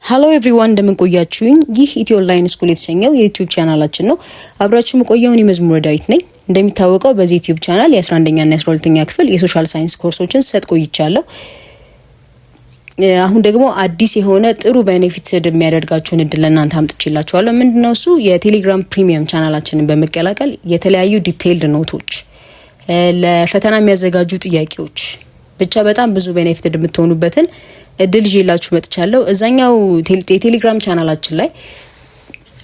Hello everyone፣ እንደምን ቆያችሁኝ? ይህ ኢትዮ Online School የተሰኘው የ YouTube ቻናላችን ነው። አብራችሁ የምቆየው እኔ መዝሙረ ዳዊት ነኝ። እንደሚታወቀው በዚህ YouTube channel የ11ኛ እና የ12ኛ ክፍል የ social science ኮርሶችን ስሰጥ ቆይቻለሁ። አሁን ደግሞ አዲስ የሆነ ጥሩ benefit የሚያደርጋችሁን እድል ለእናንተ አምጥቼላችኋለሁ። ምንድነው እሱ? የ Telegram premium ቻናላችንን በመቀላቀል የተለያዩ detailed note ኦች፣ ለፈተና የሚያዘጋጁ ጥያቄዎች፣ ብቻ በጣም ብዙ benefit የምትሆኑበትን እድል ይዤላችሁ መጥቻለሁ። እዛኛው የቴሌግራም ቻናላችን ላይ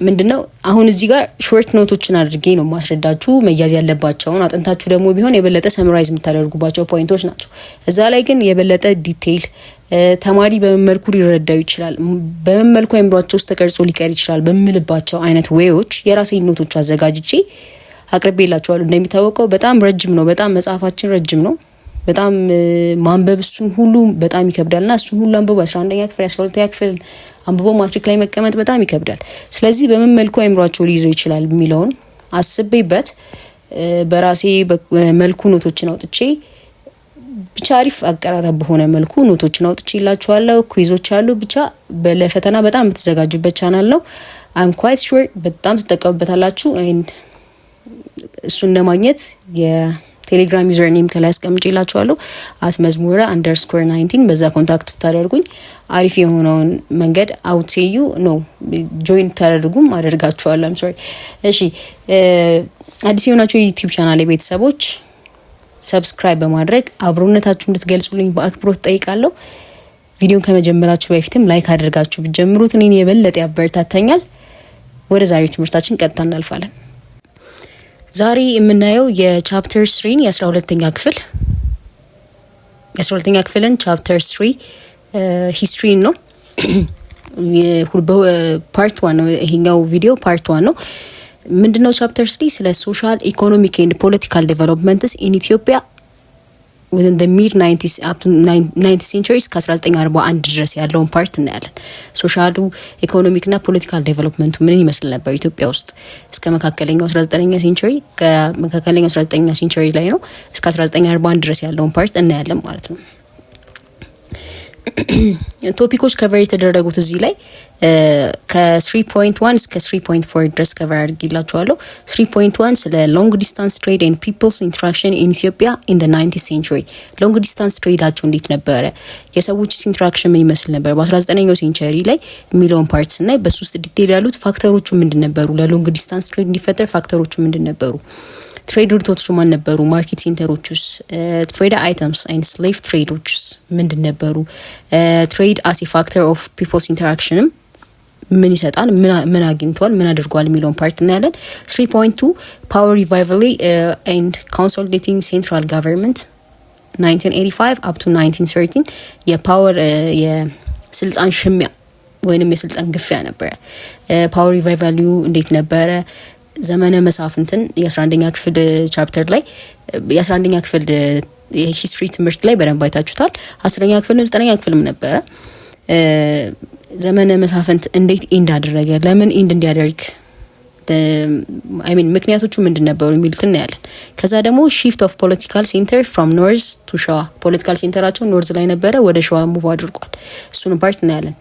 ምንድነው፣ አሁን እዚህ ጋር short note ኦችን አድርጌ ነው ማስረዳችሁ። መያዝ ያለባቸውን አጥንታችሁ ደግሞ ቢሆን የበለጠ summarize የምታደርጉባቸው point ኦች ናቸው። እዛ ላይ ግን የበለጠ detail ተማሪ በምን መልኩ ሊረዳው ይችላል፣ በምን መልኩ አይምሯቸው ውስጥ ተቀርጾ ሊቀር ይችላል በምልባቸው አይነት way ዎች የራሴን note ኦች አዘጋጅቼ አቅርቤላችኋለሁ። እንደሚታወቀው በጣም ረጅም ነው። በጣም መጽሐፋችን ረጅም ነው። በጣም ማንበብ እሱን ሁሉ በጣም ይከብዳል እና እሱን ሁሉ አንብቦ 11ኛ ክፍል፣ 12ኛ ክፍል አንብቦ ማትሪክ ላይ መቀመጥ በጣም ይከብዳል። ስለዚህ በምን መልኩ አይምሯቸው ሊይዘው ይችላል የሚለውን አስቤበት በራሴ መልኩ note ኦችን አውጥቼ፣ ብቻ አሪፍ አቀራረብ በሆነ መልኩ note ኦችን አውጥቼላችኋለሁ። Quiz ኦች አሉ። ብቻ ለፈተና በጣም የምትዘጋጁበት ቻናል ነው። I'm quite sure በጣም ትጠቀሙበታላችሁ። እሱን ለማግኘት የቴሌግራም username ከላይ አስቀምጬላችኋለሁ፣ @መዝሙረ_19። በዛ contact ብታደርጉኝ አሪፍ የሆነውን መንገድ አውቴዩ ነው join ታደርጉም አደርጋችኋለሁ። I'm sorry። እሺ፣ አዲስ የሆናችሁ የ YouTube channel ቤተሰቦች subscribe በማድረግ አብሮነታችሁ እንድትገልጹልኝ በአክብሮት ጠይቃለሁ። ቪዲዮን ከመጀመራችሁ በፊትም like አድርጋችሁ ብትጀምሩት እኔን የበለጠ ያበረታታኛል። ወደ ዛሬው ትምህርታችን ቀጥታ እናልፋለን። ዛሬ የምናየው የ chapter three ን የ12ኛ ክፍልን chapter three history ን ነው። Part one ነው ይሄኛው ቪዲዮ፣ part one ነው። ምንድነው chapter three? ስለ social, economic and political developments in Ethiopia within the mid 19th century እስከ 1941 ድረስ ያለውን part እናያለን። Social ኡ፣ economic ና political development ኡ ምን ይመስል ነበር ኢትዮጵያ ውስጥ እስከ መካከለኛው 19ኛ century፣ ከመካከለኛው 19ኛ century ላይ ነው እስከ 1941 ድረስ ያለውን part እናያለን ማለት ነው። Topic ኦች cover የተደረጉት እዚህ ላይ ከ3.1 እስከ 3.4 ድረስ cover አድርጌላችኋለሁ። 3.1 ስለ long distance trade and people's interaction in Ethiopia in the 19th century። Long distance trade ኣቸው እንዴት ነበረ፣ የሰዎች interaction ምን ይመስል ነበር በ19ኛው century ላይ የሚለውን part ስናይ በሱ ውስጥ detail ያሉት factor ኦቹ ምንድን ነበሩ፣ ለ long distance trade እንዲፈጠር factor ኦቹ ምንድን ነበሩ፣ trade route ኦቹ ማን ነበሩ? Market center ኦቹስ፣ trade items and slave trade ኦችስ ምንድን ነበሩ? Trade as factor of people's interaction ም ምን ይሰጣል፣ ምን አግኝቷል፣ ምን አድርጓል የሚለውን part እናያለን። 3.2 power rivalry and consolidating central government 1985 up to 1913፣ የ power የስልጣን ሽሚያ ወይንም የስልጣን ግፊያ ነበረ። Power rivalry ው እንዴት ነበረ? ዘመነ መሳፍንትን የ11ኛ ክፍል chapter ላይ፣ የ11ኛ ክፍል የ history ትምህርት ላይ በደንብ አይታችሁታል። 10ኛ ክፍልም ዘጠነኛ ክፍልም ነበረ። ዘመነ መሳፍንት እንዴት end አደረገ፣ ለምን end እንዲያደርግ፣ I mean ምክንያቶቹ ምንድን ነበሩ የሚሉት እናያለን። ከዛ ደግሞ shift of political center from north to ሸዋ፣ political center ኣቸው north ላይ ነበረ፣ ወደ ሸዋ move አድርጓል። እሱንም part እናያለን።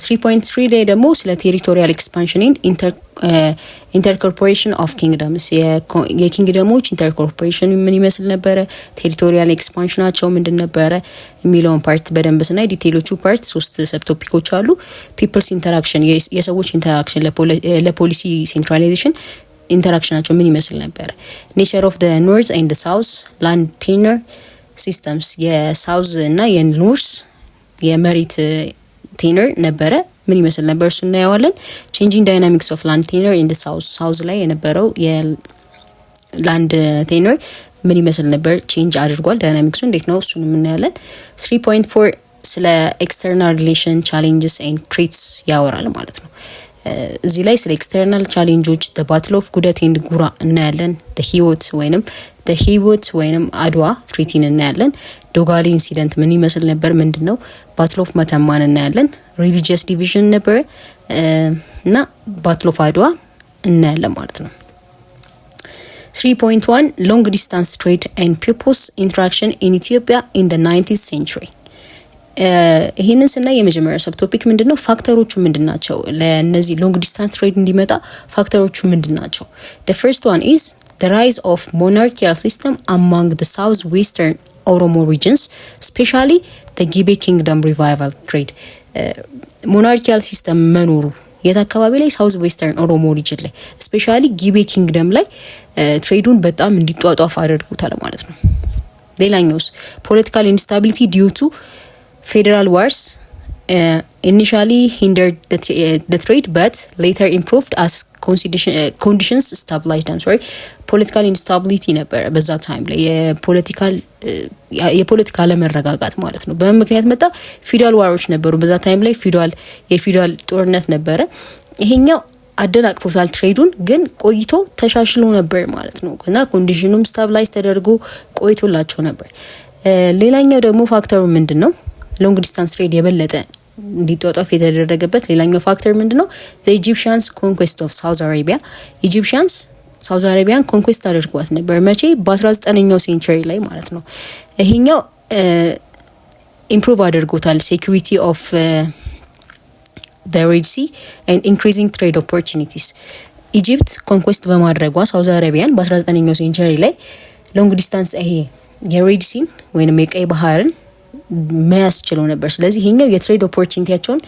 3.3 ላይ ደግሞ ስለ territorial expansion, intercorporation of kingdoms፣ የ kingdom ኦች intercorporation ምን ይመስል ነበረ፣ territorial expansion ኣቸው ምንድን ነበረ የሚለውን part በደንብ ስናይ detail ኦቹ part ሶስት subtopic ኦች አሉ። People's interaction፣ የሰዎች interaction ለ policy centralization interaction ኣቸው ምን ይመስል ነበረ፣ nature of north and south land tenure systems፣ የ south እና የ north የመሬት tenure ነበረ ምን ይመስል ነበር፣ እሱ እናየዋለን። Changing dynamics of land tenure in south፣ south ላይ የነበረው የ land tenure ምን ይመስል ነበር፣ change አድርጓል፣ dynamics ኡ እንዴት ነው፣ እሱን እናያለን። 3.4 ስለ external relation challenges and threats ያወራል ማለት ነው። እዚህ ላይ ስለ external challenge ኦች battle of ጉደት and ጉራ እናያለን። ሂወት ወይንም አድዋ treaty ን እናያለን። ዶጋሊ incident ምን ይመስል ነበር? ምንድን ነው? Battle of መተማን እናያለን። Religious division ነበር እና battle of አድዋ እናያለን ማለት ነው። 3.1 long distance trade and people's interaction in Ethiopia in the 19th century። ይህንን ስናይ የመጀመሪያው subtopic ምንድን ነው? Factor ኦቹ ምንድን ናቸው? ለእነዚህ long distance trade እንዲመጣ factor ኦቹ ምንድን ናቸው? The first one is the rise of monarchical system among the south western Oromo regions, especially the Gibe Kingdom revival trade። Monarchical system መኖሩ የት አካባቢ ላይ? South western Oromo region ላይ፣ especially ጊቤ Kingdom ላይ trade ኡን በጣም እንዲጧጧፍ አድርጎታል ማለት ነው። ሌላኛውስ political instability due to feudal wars initially hindered the trade but later improved as conditions stabilized። I'm sorry፣ political instability ነበረ በዛ time ላይ፣ የፖለቲካ አለመረጋጋት ማለት ነው። በምን ምክንያት መጣ? Feudal war ኦች ነበሩ በዛ time ላይ፣ የፊውዳል ጦርነት ነበረ። ይሄኛው አደናቅፎታል trade ኡን፣ ግን ቆይቶ ተሻሽሎ ነበር ማለት ነው እና condition ኑም stabilize ተደርጎ ቆይቶላቸው ነበር። ሌላኛው ደግሞ factor ኡ ምንድን ነው? Long distance trade የበለጠ እንዲጧጧፍ የተደረገበት ሌላኛው factor ምንድን ነው? The Egyptians conquest of South Arabia። Egyptians South Arabia ን conquest አድርጓት ነበር። መቼ? በ19ኛው century ላይ ማለት ነው። ይሄኛው improve አድርጎታል security of Red Sea and increasing trade opportunities። Egypt conquest በማድረጓ South Arabia ን በ19ኛው century ላይ long distance ይሄ የ Red Sea ን ወይንም የቀይ ባህርን መያዝ ችለው ነበር። ስለዚህ ይሄኛው የ trade opportunity ያቸውን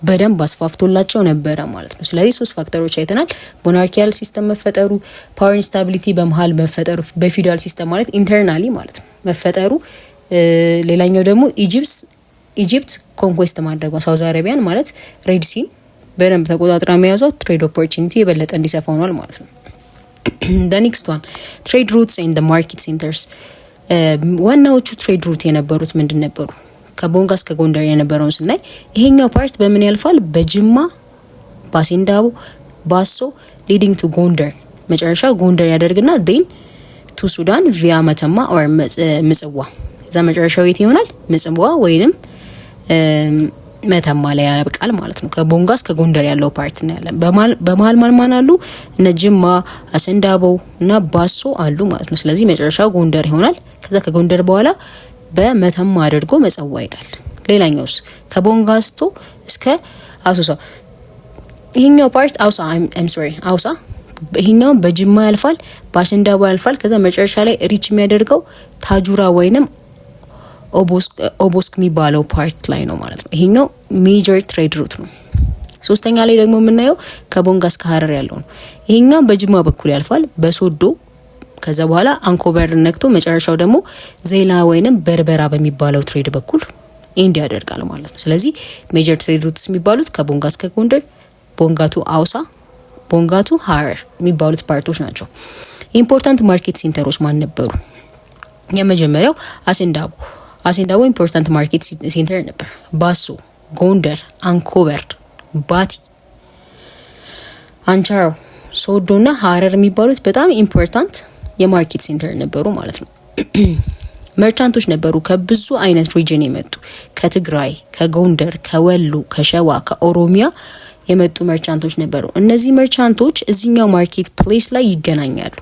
በደንብ አስፋፍቶላቸው ነበረ ማለት ነው። ስለዚህ ሶስት factor ኦች አይተናል። Monarchial system መፈጠሩ፣ power instability በመሀል መፈጠሩ፣ በ feudal system ማለት internally ማለት ነው መፈጠሩ፣ ሌላኛው ደግሞ Egypt conquest ማድረጓ South Arabia ን ማለት Red Sea ን በደንብ ተቆጣጥራ መያዟ trade opportunity የበለጠ እንዲሰፋ ሆኗል ማለት ነው። Next one፣ trade routes and market centers። ዋናዎቹ trade route የነበሩት ምንድን ነበሩ? ከቦንጋ እስከ ጎንደር የነበረውን ስናይ ይሄኛው part በምን ያልፋል? በጅማ፣ በአሴንዳቦ፣ ባሶ leading to ጎንደር፣ መጨረሻ ጎንደር ያደርግና then to ሱዳን via መተማ or ምጽዋ። እዛ መጨረሻው የት ይሆናል? ምጽዋ ወይንም መተማ ላይ ያበቃል ማለት ነው። ከቦንጋ እስከ ጎንደር ያለው part እናያለን። በመሀል ማን ማን አሉ? እነ ጅማ፣ አሰንዳቦ እና ባሶ አሉ ማለት ነው። ስለዚህ መጨረሻው ጎንደር ይሆናል። ከዛ ከጎንደር በኋላ በመተማ አድርጎ ምጽዋ ይሄዳል። ሌላኛውስ ከቦንጋ አንስቶ እስከ አሶሳ፣ ይሄኛው part አውሳ፣ I'm sorry፣ አውሳ። ይሄኛው በጅማ ያልፋል፣ በአሰንዳቦ ያልፋል። ከዛ መጨረሻ ላይ reach የሚያደርገው ታጁራ ወይንም ኦቦስክ የሚባለው part ላይ ነው ማለት ነው። ይሄኛው major trade route ነው። ሶስተኛ ላይ ደግሞ የምናየው ከቦንጋ እስከ ሀረር ያለው ነው። ይሄኛው በጅማ በኩል ያልፋል፣ በሶዶ፣ ከዛ በኋላ አንኮበር ነክቶ መጨረሻው ደግሞ ዘይላ ወይንም በርበራ በሚባለው trade በኩል end ያደርጋል ማለት ነው። ስለዚህ major trade routes የሚባሉት ከቦንጋ እስከ ጎንደር፣ ቦንጋ to አውሳ፣ ቦንጋ to ሀረር የሚባሉት part ኦች ናቸው። Important market center ኦች ማን ነበሩ? የመጀመሪያው አሴንዳቦ። አሴንዳቦ important market center ነበር። ባሶ፣ ጎንደር፣ አንኮበር፣ ባቲ፣ አንቻሮ፣ ሶዶ እና ሀረር የሚባሉት በጣም important የ market center ነበሩ ማለት ነው። Merchant ኦች ነበሩ ከብዙ አይነት region የመጡ፣ ከትግራይ፣ ከጎንደር፣ ከወሎ፣ ከሸዋ፣ ከኦሮሚያ የመጡ merchant ኦች ነበሩ። እነዚህ merchant ኦች እዚኛው market place ላይ ይገናኛሉ።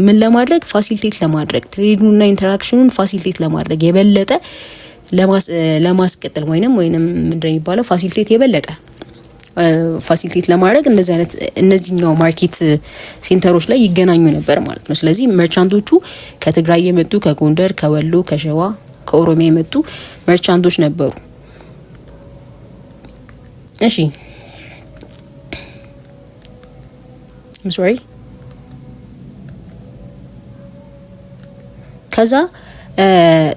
ምን ለማድረግ? Facilitate ለማድረግ፣ trade ኡንና interaction ኑን facilitate ለማድረግ፣ የበለጠ ለማስቀጠል ወይንም ምንድነው የሚባለው facilitate፣ የበለጠ facilitate ለማድረግ እንደዚህ አይነት እነዚህኛው market center ኦች ላይ ይገናኙ ነበር ማለት ነው። ስለዚህ merchant ኦቹ ከትግራይ የመጡ፣ ከጎንደር፣ ከወሎ፣ ከሸዋ፣ ከኦሮሚያ የመጡ merchant ኦች ነበሩ። እሺ፣ sorry፣ ከዛ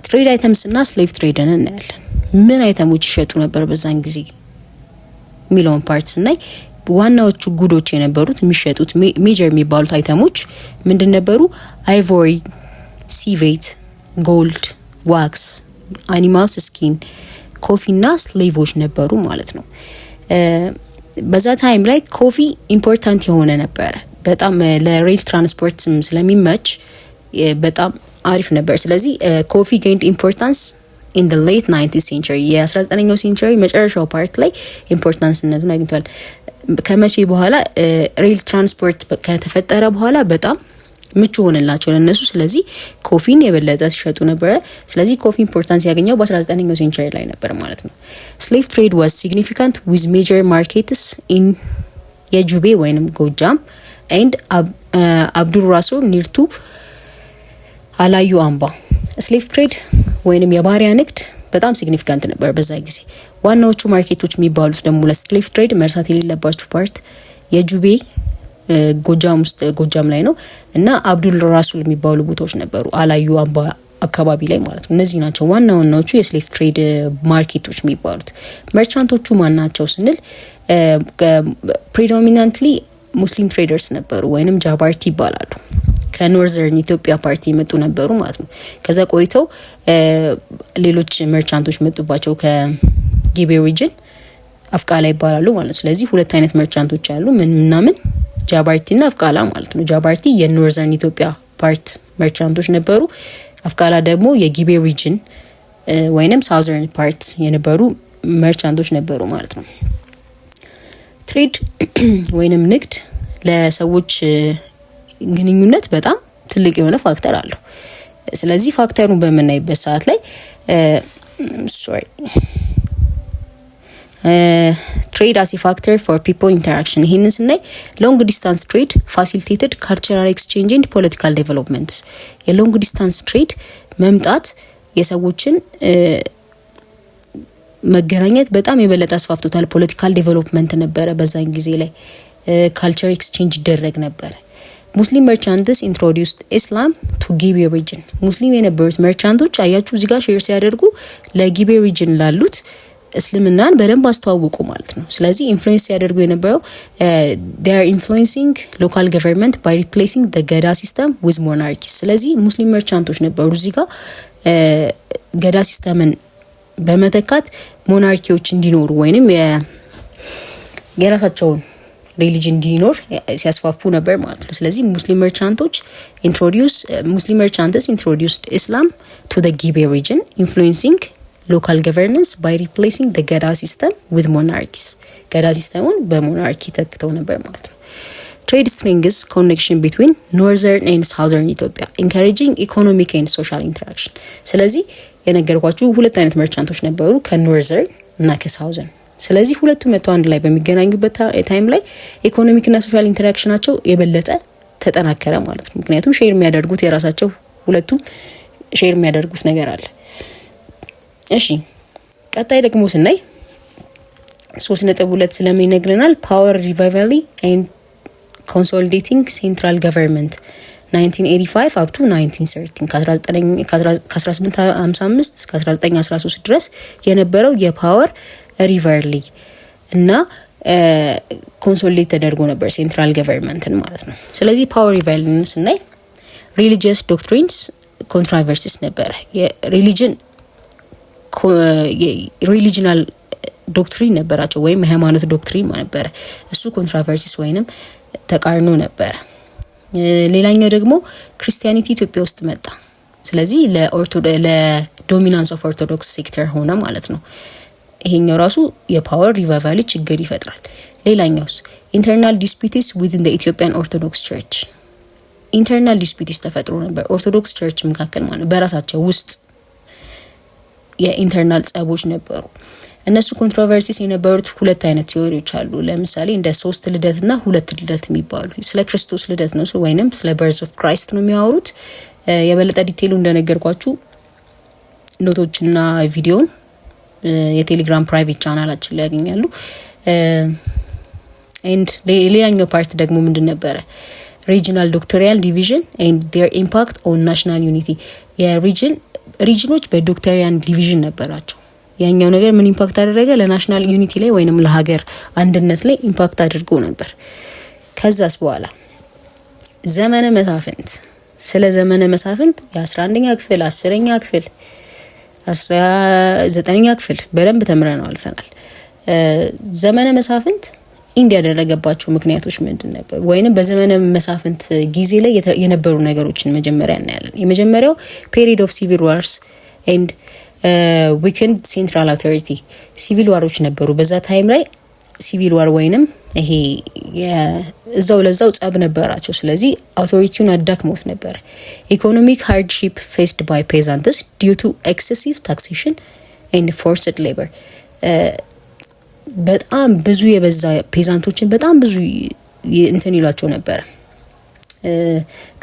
trade items እና slave trade ን እናያለን። ምን item ኦች ይሸጡ ነበር በዛን ጊዜ የሚለውን part ስናይ ዋናዎቹ good ኦች የነበሩት፣ የሚሸጡት major የሚባሉት item ኦች ምንድን ነበሩ? Ivory፣ civet፣ gold፣ wax፣ animals skin፣ coffee እና slave ኦች ነበሩ ማለት ነው። በዛ time ላይ coffee important የሆነ ነበረ። በጣም ለ rail transport ስለሚመች በጣም አሪፍ ነበር። ስለዚህ coffee gained importance in the late 19th century፣ የ19ኛው century መጨረሻው part ላይ importance ነቱን አግኝቷል። ከመቼ በኋላ? Rail transport ከተፈጠረ በኋላ በጣም ምቹ ሆነላቸው ለነሱ። ስለዚህ coffee ን የበለጠ ሲሸጡ ነበረ። ስለዚህ coffee importance ያገኘው በ19ኛው century ላይ ነበር ማለት ነው። Slave trade was significant with major markets in የጁቤ ወይንም ጎጃም and አብዱር ራሱል near to አላዩ አምባ። Slave trade ወይንም የባሪያ ንግድ በጣም significant ነበር በዛ ጊዜ። ዋናዎቹ market ኦች የሚባሉት ደግሞ ለ slave trade መርሳት የሌለባችሁ part የጁቤ ጎጃም ውስጥ፣ ጎጃም ላይ ነው እና አብዱል ራሱል የሚባሉ ቦታዎች ነበሩ አላዩ አምባ አካባቢ ላይ ማለት ነው። እነዚህ ናቸው ዋና ዋናዎቹ የ slave trade market ኦች የሚባሉት። Merchant ኦቹ ማን ናቸው ስንል predominantly Muslim traders ነበሩ ወይንም ጃባርቲ ይባላሉ። ከ northern ኢትዮጵያ part የመጡ ነበሩ ማለት ነው። ከዛ ቆይተው ሌሎች merchant ኦች መጡባቸው ከጊቤ region፣ አፍቃላ ይባላሉ ማለት ነው። ስለዚህ ሁለት አይነት merchant ኦች አሉ፣ ምን ምናምን ጃባርቲ ና አፍቃላ ማለት ነው። ጃባርቲ የ northern ኢትዮጵያ part merchant ኦች ነበሩ። አፍቃላ ደግሞ የጊቤ region ወይንም southern part የነበሩ merchant ኦች ነበሩ ማለት ነው። Trade ወይንም ንግድ ለሰዎች ግንኙነት በጣም ትልቅ የሆነ factor አለው። ስለዚህ factor ኡን በምናይበት ሰዓት ላይ፣ sorry፣ trade as factor for people interaction፣ ይህንን ስናይ long distance trade facilitated cultural exchange and political developments። የ long distance trade መምጣት የሰዎችን መገናኘት በጣም የበለጠ አስፋፍቶታል። Political development ነበረ በዛን ጊዜ ላይ፣ culture exchange ይደረግ ነበረ። Muslim merchants introduced Islam to ጊቤ region። ሙስሊም የነበሩት merchant ኦች አያችሁ እዚህ ጋር share ሲያደርጉ ለጊቤ region ላሉት እስልምናን በደንብ አስተዋውቁ ማለት ነው። ስለዚህ influence ሲያደርጉ የነበረው are influencing local government by replacing the ገዳ system with monarchy። ስለዚህ ሙስሊም merchant ኦች ነበሩ እዚህ ጋር ገዳ system ን በመተካት monarchy ዎች እንዲኖሩ ወይንም የራሳቸውን religion እንዲኖር ሲያስፋፉ ነበር ማለት ነው። ስለዚህ Muslim merchants introduced Islam to the ጊቤ region, influencing local governance by replacing the ገዳ system with monarchies። ገዳ system ኡን በ monarchy ተክተው ነበር ማለት ነው። Trade strengthens connection between northern and southern ኢትዮጵያ, encouraging economic and social interaction። ስለዚህ የነገርኳችሁ ሁለት አይነት merchant ኦች ነበሩ፣ ከ northern እና ከ southern። ስለዚህ ሁለቱ መጥተው አንድ ላይ በሚገናኙበት time ላይ economic እና social interaction ኣቸው የበለጠ ተጠናከረ ማለት ነው። ምክንያቱም share የሚያደርጉት የራሳቸው ሁለቱም share የሚያደርጉት ነገር አለ። እሺ፣ ቀጣይ ደግሞ ስናይ 3.2 ስለምን ይነግረናል? Power rivalry and consolidating central government 1985 up to 1913፣ ከ1855 እስከ 1913 ድረስ የነበረው የ power rivalry እና consolidate ተደርጎ ነበር central government ን ማለት ነው። ስለዚህ power rivalry ን ስናይ religious doctrines controversies ነበረ። የ religion religional doctrine ነበራቸው ወይም የሃይማኖት doctrine ነበረ። እሱ controversies ወይንም ተቃርኖ ነበረ። ሌላኛው ደግሞ Christianity ኢትዮጵያ ውስጥ መጣ። ስለዚህ ለ dominance of Orthodox sector ሆነ ማለት ነው። ይሄኛው ራሱ የ power rivalry ችግር ይፈጥራል። ሌላኛውስ internal disputes within Ethiopian Orthodox Church፣ internal disputes ተፈጥሮ ነበር Orthodox Church መካከል ማለት ነው። በራሳቸው ውስጥ የ internal ጸቦች ነበሩ። እነሱ controversies የነበሩት ሁለት አይነት theory ዎች አሉ። ለምሳሌ እንደ ሶስት ልደትና ሁለት ልደት የሚባሉ፣ ስለ ክርስቶስ ልደት ነው ወይንም ስለ birth of Christ ነው የሚያወሩት። የበለጠ detail ኡ እንደነገርኳችሁ note ኦችና ቪዲዮን የቴሌግራም private channel ኣችን ላይ ያገኛሉ። And ሌላኛው part ደግሞ ምንድን ነበረ? Regional doctrinal division and their impact on national unity። የ region ኦች በ doctrinal division ነበራቸው። ያኛው ነገር ምን impact አደረገ? ለ national unity ላይ ወይንም ለሀገር አንድነት ላይ impact አድርጎ ነበር። ከዛስ በኋላ ዘመነ መሳፍንት፣ ስለ ዘመነ መሳፍንት የ11ኛ ክፍል፣ 10ኛ ክፍል፣ 19ኛ ክፍል በደንብ ተምረነው አልፈናል። ዘመነ መሳፍንት end ያደረገባቸው ምክንያቶች ምንድን ነበር? ወይንም በዘመነ መሳፍንት ጊዜ ላይ የነበሩ ነገሮችን መጀመሪያ እናያለን። የመጀመሪያው period of civil wars and weakened central authority። Civil war ኦች ነበሩ በዛ time ላይ። Civil war ወይንም ይሄ እዛው ለዛው ጸብ ነበራቸው። ስለዚህ authority ውን አዳክመውት ነበር። Economic hardship faced by peasants due to excessive taxation and forced labor፣ በጣም ብዙ የበዛ peasant ኦችን በጣም ብዙ እንትን ይሏቸው ነበረ።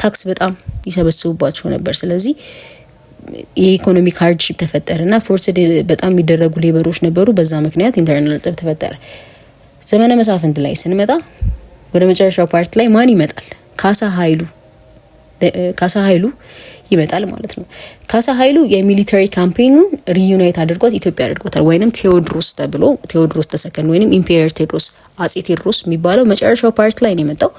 Tax በጣም ይሰበስቡባቸው ነበር። ስለዚህ የ economic hardship ተፈጠረ እና forced በጣም የሚደረጉ labor ኦች ነበሩ። በዛ ምክንያት internal ጸብ ተፈጠረ። ዘመነ መሳፍንት ላይ ስንመጣ ወደ መጨረሻው part ላይ ማን ይመጣል? ካሳ ኃይሉ፣ ካሳ ኃይሉ ይመጣል ማለት ነው። ካሳ ኃይሉ የ military campaign ኑን reunite አድርጓት ኢትዮጵያ አድርጎታል። ወይንም ቴዎድሮስ ተብሎ ቴዎድሮስ the second ወይንም Emperor ቴዎድሮስ፣ አጼ ቴዎድሮስ የሚባለው መጨረሻው part ላይ ነው የመጣው።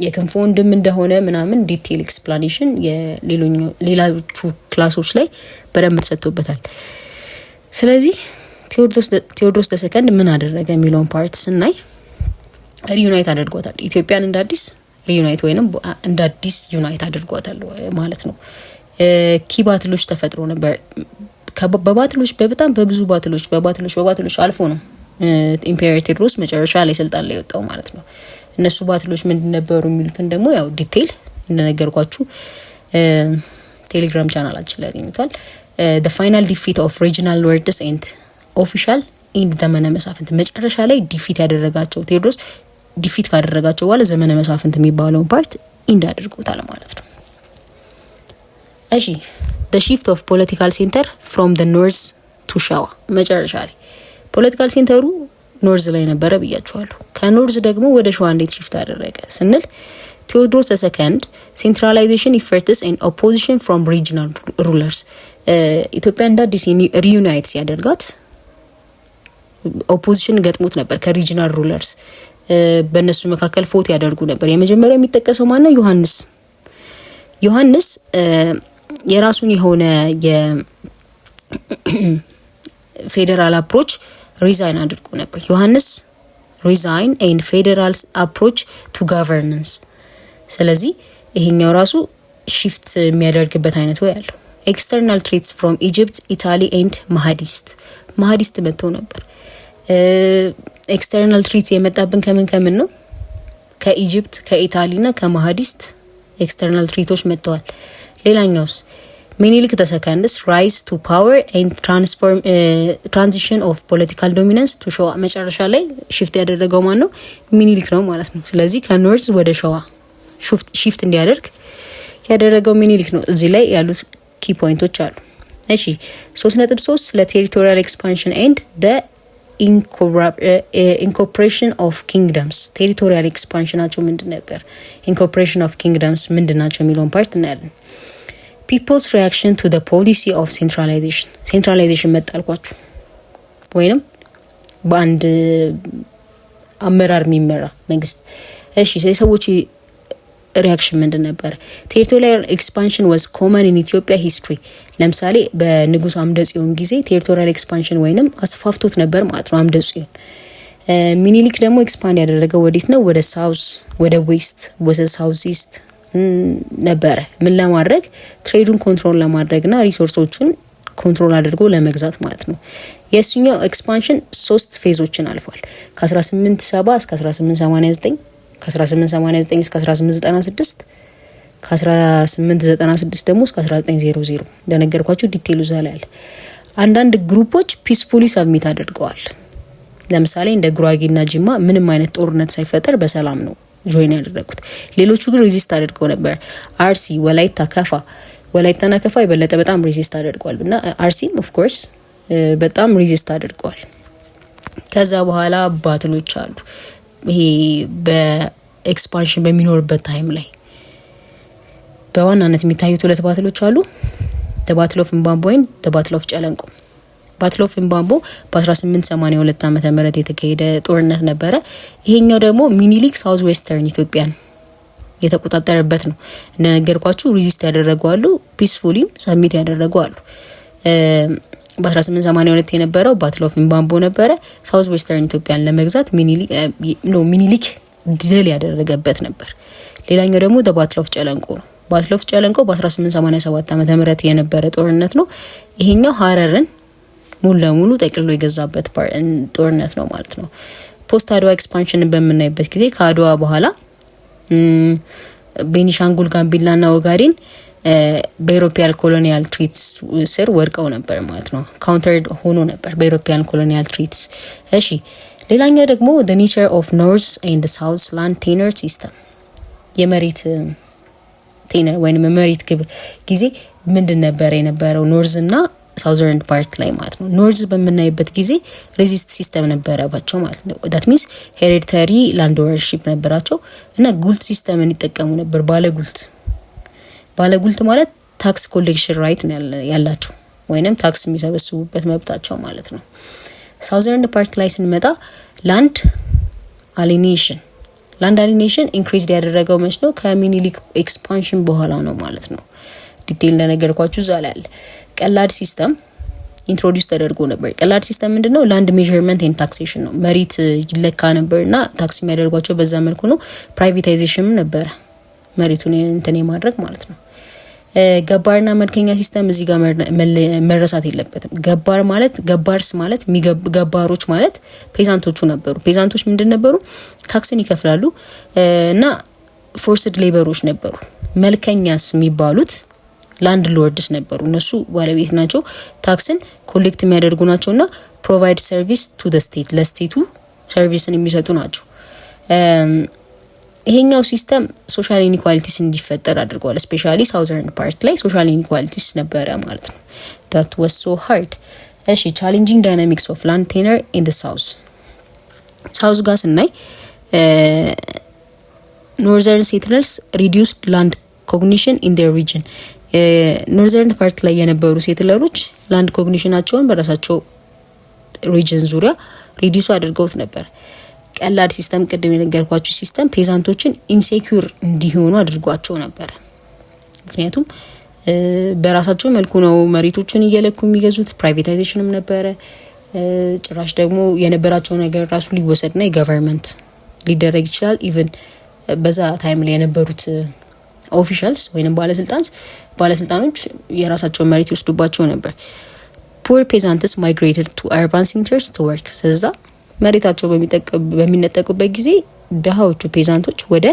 የክንፉ ወንድም እንደሆነ ምናምን detail explanation የሌሎቹ class ኦች ላይ በደንብ ተሰጥቶበታል። ስለዚህ ቴዎድሮስ the second ምን አደረገ የሚለውን part ስናይ reunite አድርጓታል። ኢትዮጵያን እንደ አዲስ reunite ወይንም እንደ አዲስ unite አድርጓታል ማለት ነው። Key battle ኦች ተፈጥሮ ነበር። በባትሎች በጣም በብዙ ባትሎች በባትሎች በባትሎች አልፎ ነው Emperor ቴዎድሮስ መጨረሻ ላይ ስልጣን ላይ ወጣው ማለት ነው። እነሱ battle ኦች ምንድን ነበሩ የሚሉትን ደግሞ ያው detail እንደነገርኳችሁ ቴሌግራም ቻናላችን ላይ ያገኙታል። The final defeat of regional lords and official end ዘመነ መሳፍንት፣ መጨረሻ ላይ defeat ያደረጋቸው፣ ቴዎድሮስ defeat ካደረጋቸው በኋላ ዘመነ መሳፍንት የሚባለውን part end አድርጎታል ማለት ነው። እሺ፣ the shift of political center from the north to ሸዋ። መጨረሻ ላይ political center ኡ north ላይ ነበረ ብያችኋለሁ። ከ north ደግሞ ወደ ሸዋ እንዴት shift አደረገ ስንል ቴዎድሮስ second centralization efforts and opposition from regional rulers፣ ኢትዮጵያ እንደ አዲስ reunite ሲያደርጋት opposition ገጥሞት ነበር ከ regional rulers። በእነሱ መካከል fought ያደርጉ ነበር። የመጀመሪያው የሚጠቀሰው ማነው? ዮሐንስ። ዮሐንስ የራሱን የሆነ የ federal approach resign አድርጎ ነበር። ዮሐንስ resign and federal approach to governance። ስለዚህ ይሄኛው ራሱ shift የሚያደርግበት አይነት ወይ አለው። External threats from Egypt, Italy and Mahdist። Mahdist መጥተው ነበር። External threat የመጣብን ከምን ከምን ነው? ከ Egypt፣ ከ Italy ና ከ Mahdist external threat ኦች መጥተዋል። ሌላኛውስ ሚኒሊክ the second's rise to power and transform transition of political dominance to ሸዋ። መጨረሻ ላይ shift ያደረገው ማን ነው? ሚኒሊክ ነው ማለት ነው። ስለዚህ ከ north ወደ ሸዋ shift እንዲያደርግ ያደረገው ሚኒሊክ ነው። እዚህ ላይ ያሉት key point ኦች አሉ። እሺ፣ 3.3 ስለ territorial expansion and the incorporation of kingdoms፣ territorial expansion ኣቸው ምንድን ነበር፣ incorporation of kingdoms ምንድን ናቸው የሚለውን part እናያለን። People's reaction to policy of centralization። Centralization መጣ አልኳችሁ፣ ወይንም በአንድ አመራር የሚመራ መንግስት። እሺ፣ የሰዎች reaction ምንድን ነበር? Territorial expansion was common in Ethiopia history። ለምሳሌ በንጉስ አምደ ጽዮን ጊዜ territorial expansion ወይንም አስፋፍቶት ነበር ማለት ነው አምደ ጽዮን። ሚኒሊክ ደግሞ expand ያደረገው ወዴት ነው? ወደ south፣ ወደ west፣ ወደ south east ነበረ። ምን ለማድረግ? Trade ኡን control ለማድረግ ና resource ኦቹን control አድርጎ ለመግዛት ማለት ነው። የእሱኛው expansion ሶስት phase ኦችን አልፏል። ከ1870 እስከ 1889፣ ከ1889 እስከ 1896፣ ከ1896 ደግሞ እስከ 1900። እንደነገርኳችሁ detail ኡ እዛ ላይ አለ። አንዳንድ group ኦች peacefully submit አድርገዋል። ለምሳሌ እንደ ጉራጌና ጅማ ምንም አይነት ጦርነት ሳይፈጠር በሰላም ነው join ያደረጉት። ሌሎቹ ግን resist አድርገው ነበር። አርሲ፣ ወላይታ፣ ከፋ። ወላይታና ከፋ የበለጠ በጣም resist አድርገዋል እና አርሲም of course በጣም resist አድርገዋል። ከዛ በኋላ battle ኦች አሉ። ይሄ በ expansion በሚኖርበት time ላይ በዋናነት የሚታዩት ሁለት battle ኦች አሉ። Battle of እምባቦ ወይም battle of ጨለንቆ። Battle of እምባቦ በ1882 ዓመተ ምህረት የተካሄደ ጦርነት ነበረ። ይሄኛው ደግሞ ሚኒሊክ south western ኢትዮጵያን የተቆጣጠረበት ነው። እንደነገርኳችሁ resist ያደረጉ አሉ፣ peacefully ም submit ያደረጉ አሉ። በ1882 የነበረው battle of እምባቦ ነበረ። South western ኢትዮጵያን ለመግዛት ሚኒሊክ ድል ያደረገበት ነበር። ሌላኛው ደግሞ battle of ጨለንቆ ነው። Battle of ጨለንቆ በ1887 ዓመተ ምህረት የነበረ ጦርነት ነው። ይሄኛው ሀረርን ሙሉ ለሙሉ ጠቅልሎ የገዛበት ጦርነት ነው ማለት ነው። Post አድዋ expansion ን በምናይበት ጊዜ ከአድዋ በኋላ ቤኒሻንጉል፣ ጋምቤላና ኦጋዴን በ European colonial threats ስር ወድቀው ነበር ማለት ነው። Countered ሆኖ ነበር በ European colonial threats። እሺ፣ ሌላኛው ደግሞ the nature of north and south land tenure system፣ የመሬት tenure ወይም የመሬት ግብር ጊዜ ምንድን ነበር የነበረው north እና southern part ላይ ማለት ነው። North በምናይበት ጊዜ ርስት system ነበረባቸው ማለት ነው። That means hereditary land ownership ነበራቸው እና ጉልት system ን ይጠቀሙ ነበር። ባለጉልት፣ ባለጉልት ማለት tax collection right ያላቸው ወይንም tax የሚሰበስቡበት መብታቸው ማለት ነው። Southern part ላይ ስንመጣ land alienation increased ያደረገው መች ነው? ከሚኒሊክ expansion በኋላ ነው ማለት ነው። Detail እንደነገርኳችሁ እዛ ላይ አለ። ቀላድ system introduce ተደርጎ ነበር። ቀላድ system ምንድነው? Land measurement and taxation ነው። መሬት ይለካ ነበር እና tax የሚያደርጓቸው በዛ መልኩ ነው። Privatization ም ነበረ፣ መሬቱን እንትን የማድረግ ማለት ነው። ገባርና መልከኛ system እዚህ ጋር መረሳት የለበትም። ገባር ማለት፣ ገባርስ ማለት፣ ገባሮች ማለት peasant ኦቹ ነበሩ። Peasant ኦች ምንድን ነበሩ? Tax ን ይከፍላሉ እና forced labor ኦች ነበሩ። መልከኛስ የሚባሉት landlords ነበሩ። እነሱ ባለቤት ናቸው። Tax ን collect የሚያደርጉ ናቸው እና provide service to the state፣ ለ state ኡ service ን የሚሰጡ ናቸው። ይሄኛው system social inequalities እንዲፈጠር አድርገዋል። Especially southern part ላይ social inequalities ነበረ ማለት ነው። That was so hard። እሺ፣ challenging dynamics of land tenure in south። South ጋር ስናይ northern settlers reduced land cognition in their region። Northern part ላይ የነበሩ settler ኦች land cognition ኣቸውን በራሳቸው region ዙሪያ reduce አድርገውት ነበር። ቀላድ system፣ ቅድም የነገርኳችሁ system peasant ኦችን insecure እንዲሆኑ አድርጓቸው ነበር። ምክንያቱም በራሳቸው መልኩ ነው መሬቶችን እየለኩ የሚገዙት። Privatization ም ነበረ። ጭራሽ ደግሞ የነበራቸው ነገር ራሱ ሊወሰድና የ government ሊደረግ ይችላል። Even በዛ time ላይ የነበሩት officials ወይም ባለስልጣኖች የራሳቸውን መሬት ይወስዱባቸው ነበር። Poor peasants migrated to urban centers to work። ስለዛ መሬታቸው በሚነጠቁበት ጊዜ ድሃዎቹ peasant ኦች ወደ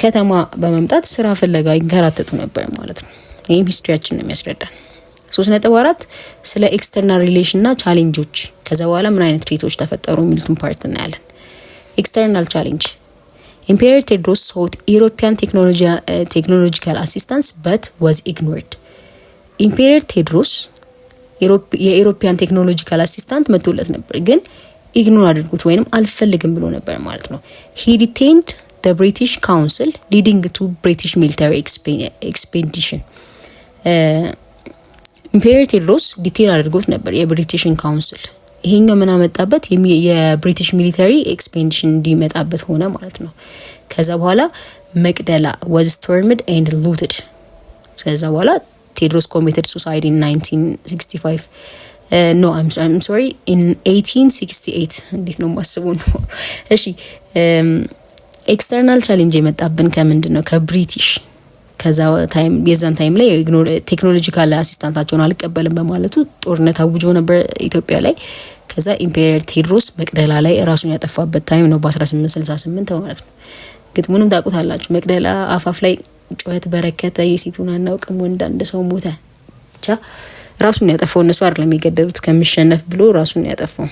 ከተማ በመምጣት ስራ ፍለጋ ይንከራተቱ ነበር ማለት ነው። ይህም history ያችን ነው የሚያስረዳን። 3.4 ስለ external relation እና challenge ኦች፣ ከዛ በኋላ ምን አይነት threat ኦች ተፈጠሩ የሚሉትን part እናያለን። External challenge: Emperor ቴዎድሮስ sought European technological assistance but was ignored። Emperor ቴዎድሮስ የ European technological assistant መጥቶለት ነበር፣ ግን ignore አድርጉት ወይንም አልፈልግም ብሎ ነበር ማለት ነው። He detained the British Council, leading to British military expedition። Emperor ቴዎድሮስ detain አድርጎት ነበር የ British ን council። ይሄኛው ምን አመጣበት? የ British military expedition እንዲመጣበት ሆነ ማለት ነው። ከዛ በኋላ መቅደላ was stormed and looted። ከዛ በኋላ ቴዎድሮስ committed suicide in 1965፣ no, I'm sorry, in 1868። እንዴት ነው የማስበው ነው። እሺ፣ external challenge የመጣብን ከምንድን ነው? ከብሪቲሽ። ከዛ time የዛን time ላይ technological assistance ኣቸውን አልቀበልም በማለቱ ጦርነት አውጆ ነበር ኢትዮጵያ ላይ። ከዛ Emperor ቴዎድሮስ መቅደላ ላይ ራሱን ያጠፋበት time ነው፣ በ1868 ማለት ነው። ግጥሙንም ታውቁታላችሁ። መቅደላ አፋፍ ላይ ጩኸት በረከተ፣ የሴቱን አናውቅም ወንድ አንድ ሰው ሞተ። ብቻ ራሱን ያጠፋው፣ እነሱ አይደለም የገደሉት፣ ከምሸነፍ ብሎ ራሱን ያጠፋው።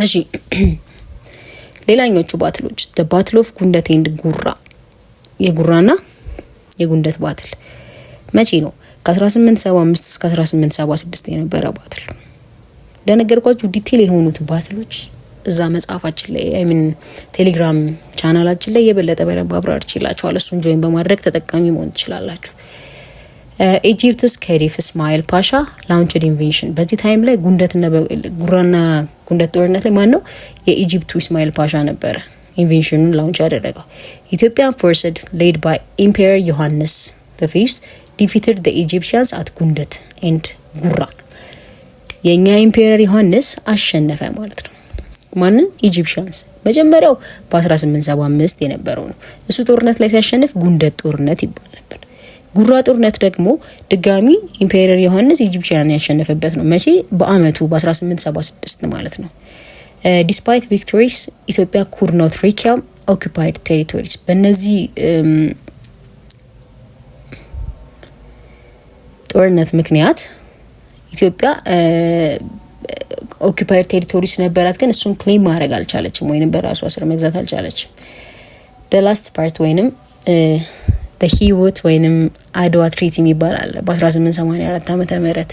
እሺ፣ ሌላኞቹ battle ኦች battle of ጉንደት and ጉራ፣ የጉራና የጉንደት battle መቼ ነው? ከ1875 እስከ 1876 የነበረ battle። እንደነገርኳችሁ detail የሆኑት battle ኦች እዛ መጽሐፋችን ላይ፣ I mean ቴሌግራም ቻናላችን ላይ የበለጠ በደንብ አብራርቼላችኋለሁ። እሱን join በማድረግ ተጠቃሚ መሆን ትችላላችሁ። Egypt's Khedive እስማኤል ፓሻ launched invasion። በዚህ time ላይ ጉንደትና ጉራና ጉንደት ጦርነት ላይ ማን ነው? የ Egypt ኡ እስማኤል ፓሻ ነበረ invasion ኑን launch ያደረገው። Ethiopian forces led by Emperor ዮሐንስ fifth defeated Egyptians at ጉንደት and ጉራ። የእኛ Emperor ዮሐንስ አሸነፈ ማለት ነው። ማንን? Egyptians። መጀመሪያው በ1875 የነበረው ነው። እሱ ጦርነት ላይ ሲያሸንፍ ጉንደት ጦርነት ይባል ነበር። ጉራ ጦርነት ደግሞ ድጋሚ Emperor ዮሐንስ Egyptian ያሸነፈበት ነው። መቼ? በአመቱ በ1876 ማለት ነው። Despite victories, Ethiopia could not reclaim occupied territories። በእነዚህ ጦርነት ምክንያት ኢትዮጵያ occupied territories ነበራት፣ ግን እሱን claim ማድረግ አልቻለችም፣ ወይንም በራሷ ስር መግዛት አልቻለችም። Last part ወይንም Hewett ወይንም አድዋ treaty የሚባል አለ በ1884 ዓመተ ምህረት።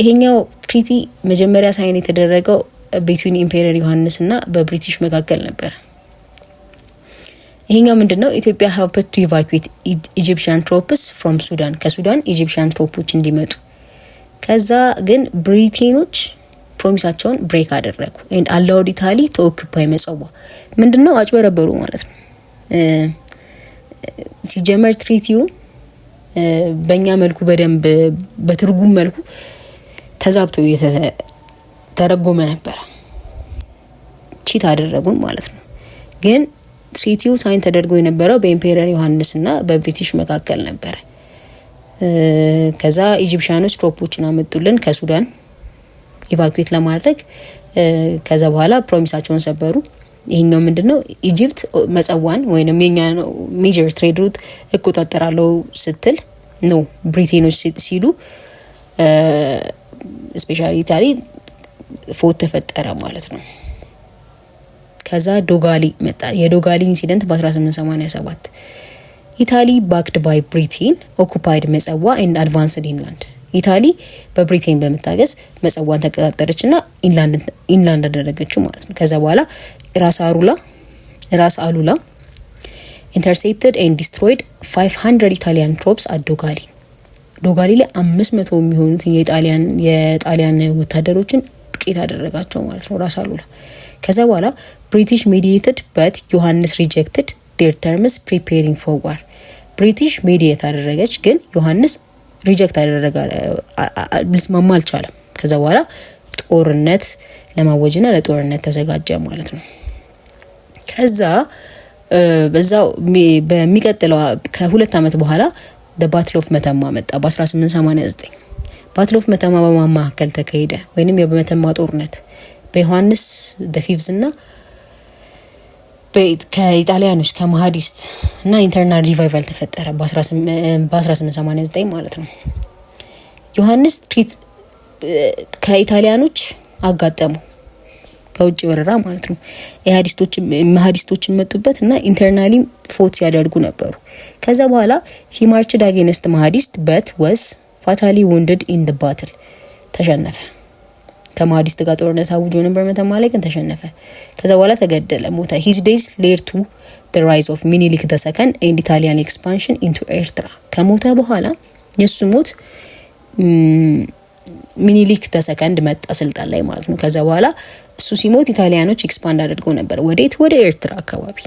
ይሄኛው treaty መጀመሪያ sign የተደረገው between Emperor ዮሐንስ እና በብሪቲሽ መካከል ነበር። ይሄኛው ምንድን ነው? Ethiopia helped to evacuate Egyptian troops from Sudan፣ ከሱዳን Egyptian troop ኦች እንዲመጡ። ከዛ ግን ብሪቴኖች promise ኣቸውን break አደረጉ and allowed Italy to occupy ምጽዋ። ምንድን ነው? አጭበረበሩ ማለት ነው። ሲጀመር treaty ው በእኛ መልኩ በደንብ በትርጉም መልኩ ተዛብቶ የተተረጎመ ነበረ። Cheat አደረጉን ማለት ነው። ግን treaty ው sign ተደርጎ የነበረው በ Emperor ዮሐንስ እና በብሪቲሽ መካከል ነበረ። ከዛ Egyptian ኖች troop ኦችን አመጡልን ከሱዳን evacuate ለማድረግ። ከዛ በኋላ promise ኣቸውን ሰበሩ። ይሄኛው ምንድነው? Egypt ምጽዋን ወይንም የኛ major trade route እቆጣጠራለሁ ስትል ነው ብሪቴኖች ሲሉ especially Italy fought ተፈጠረ ማለት ነው። ከዛ ዶጋሊ መጣ። የዶጋሊ incident በ1887 Italy backed by Britain occupied ምጽዋ and advanced inland። Italy በብሪቴን በመታገዝ ምጽዋን ተቆጣጠረች ና inland አደረገችው ማለት ነው። ከዛ በኋላ ራስ አሉላ intercepted and destroyed 500 Italian troops at ዶጋሊ። ዶጋሊ ላይ 500 የሚሆኑት የጣሊያን ወታደሮችን ዱቄት አደረጋቸው ማለት ነው ራስ አሉላ። ከዛ በኋላ British mediated, but ዮሐንስ rejected their terms, preparing for war። British mediate አደረገች፣ ግን ዮሐንስ reject አደረገ፣ ሊስማማ አልቻለም። ከዛ በኋላ ጦርነት ለማወጅና ለጦርነት ተዘጋጀ ማለት ነው። ከዛ በዛው በሚቀጥለው ከ2 ዓመት በኋላ Battle of መተማ መጣ በ1889። Battle of መተማ በማን መካከል ተካሄደ? ወይንም የመተማ ጦርነት በዮሐንስ the Fifth እና ከኢጣሊያኖች ከ Mahdist እና internal revival ተፈጠረ በ1889 ማለት ነው። ዮሐንስ threat ከኢጣሊያኖች አጋጠሙ ከውጭ ወረራ ማለት ነው። ማሀዲስቶችን መጡበት እና internally fought ሲያደርጉ ነበሩ። ከዛ በኋላ he marched against Mahdist but was fatally wounded in the battle፣ ተሸነፈ። ከማሀዲስት ጋር ጦርነት አውጆ ነበር መተማ ላይ፣ ግን ተሸነፈ። ከዛ በኋላ ተገደለ፣ ሞተ። His death led to the rise of ሚኒሊክ the Second and Italian expansion into ኤርትራ። ከሞተ በኋላ የእሱ ሞት ሚኒሊክ the Second መጣ ስልጣን ላይ ማለት ነው። ከዛ በኋላ እሱ ሲሞት ኢታሊያኖች expand አድርገው ነበር። ወዴት? ወደ ኤርትራ አካባቢ።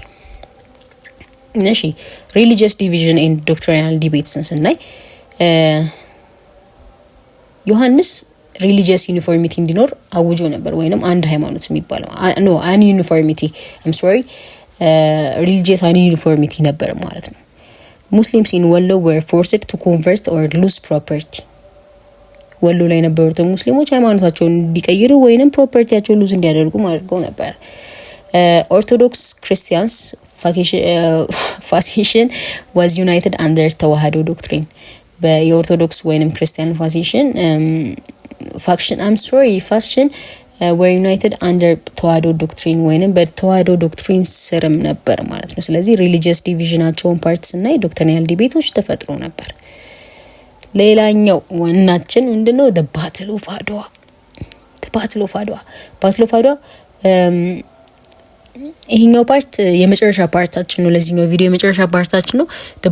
እሺ፣ religious division and doctrinal debates ን ስናይ ዮሐንስ religious uniformity እንዲኖር አውጆ ነበር። ወይንም አንድ ሃይማኖት የሚባለው፣ no, un uniformity, I'm sorry, religious un uniformity ነበር ማለት ነው። Muslims in ወሎ were forced to convert or lose property። ወሎ ላይ የነበሩትን ሙስሊሞች ሃይማኖታቸውን እንዲቀይሩ ወይንም property ያቸውን lose እንዲያደርጉ አድርገው ነበር። Orthodox Christians faction was united under ተዋህዶ doctrine። የኦርቶዶክስ ወይንም ክርስቲያን faction, I'm sorry, faction were united under ተዋህዶ doctrine ወይንም በተዋህዶ doctrine ስርም ነበር ማለት ነው። ስለዚህ religious division ኣቸውን part ስናይ doctrinal debate ኦች ተፈጥሮ ነበር። ሌላኛው ዋናችን ምንድነው? Battle of አድዋ። Battle of አድዋ፣ Battle of አድዋ። ይሄኛው part የመጨረሻ part ኣችን ነው። ለዚህኛው ቪዲዮ የመጨረሻ part ኣችን ነው።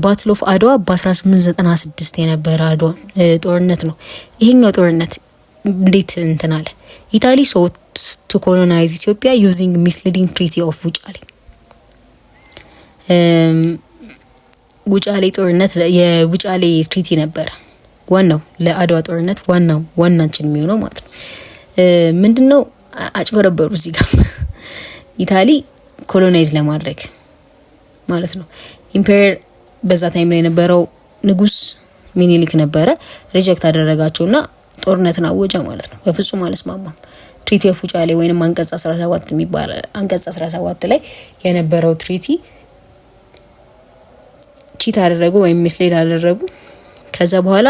Battle of አድዋ በ1896 የነበረ አድዋ ጦርነት ነው። ይሄኛው ጦርነት እንዴት እንትን አለ? Italy sought to colonize Ethiopia using misleading Treaty of ውጫሌ። ውጫሌ ጦርነት የውጫሌ treaty ነበረ ዋናው ለአድዋ ጦርነት ዋናው ዋናችን የሚሆነው ማለት ነው። ምንድነው? አጭበረበሩ እዚህ ጋር Italy colonize ለማድረግ ማለት ነው። Emperor በዛ time ላይ የነበረው ንጉስ ሚኒሊክ ነበረ። Reject አደረጋቸውና ጦርነትን አወጀ ማለት ነው። በፍጹም አልስማማም። Treaty of ውጫሌ ወይንም አንቀጽ 17 የሚባል፣ አንቀጽ 17 ላይ የነበረው treaty cheat አደረጉ ወይም mislead አደረጉ። ከዛ በኋላ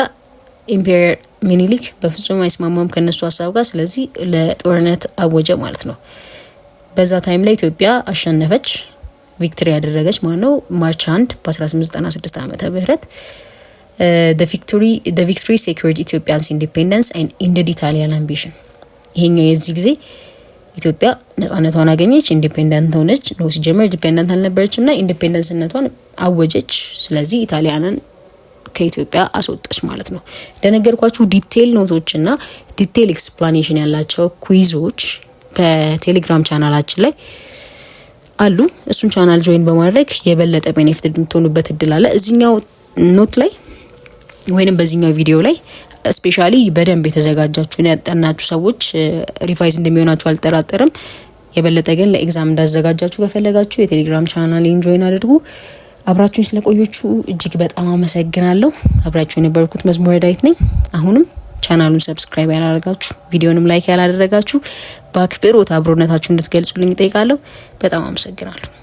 Emperor ሚኒሊክ በፍጹም አይስማማም ከነሱ ሀሳብ ጋር። ስለዚህ ለጦርነት አወጀ ማለት ነው። በዛ time ላይ ኢትዮጵያ አሸነፈች፣ victory ያደረገች ማለት ነው። March 1 በ1896 ዓመተ ምህረት victory secured Ethiopian's independence and ended Italian ambition። ይሄኛው የዚህ ጊዜ ኢትዮጵያ ነጻነቷን አገኘች፣ independent ሆነች ነው። ሲጀመር independent አልነበረችም ና independence ነቷን አወጀች። ስለዚህ ኢታሊያንን ከኢትዮጵያ አስወጣች ማለት ነው። እንደነገርኳችሁ detail note ኦች እና detail explanation ያላቸው quiz ኦች በቴሌግራም ቻናላችን ላይ አሉ። እሱን channel join በማድረግ የበለጠ benefit የምትሆኑበት እድል አለ። እዚኛው note ላይ ወይንም በዚህኛው ቪዲዮ ላይ especially በደንብ የተዘጋጃችሁን ያጠናችሁ ሰዎች revise እንደሚሆናችሁ አልጠራጠርም። የበለጠ ግን ለ exam እንዳዘጋጃችሁ ከፈለጋችሁ የቴሌግራም channel ኤን join አድርጉ። አብራችሁኝ ስለቆያችሁ እጅግ በጣም አመሰግናለሁ። አብራችሁ የነበርኩት መዝሙረ ዳዊት ነኝ። አሁንም channel ኡን subscribe ያላደረጋችሁ፣ ቪዲዮንም like ያላደረጋችሁ በአክብሮት አብሮነታችሁ እንድትገልጹልኝ እጠይቃለሁ። በጣም አመሰግናለሁ።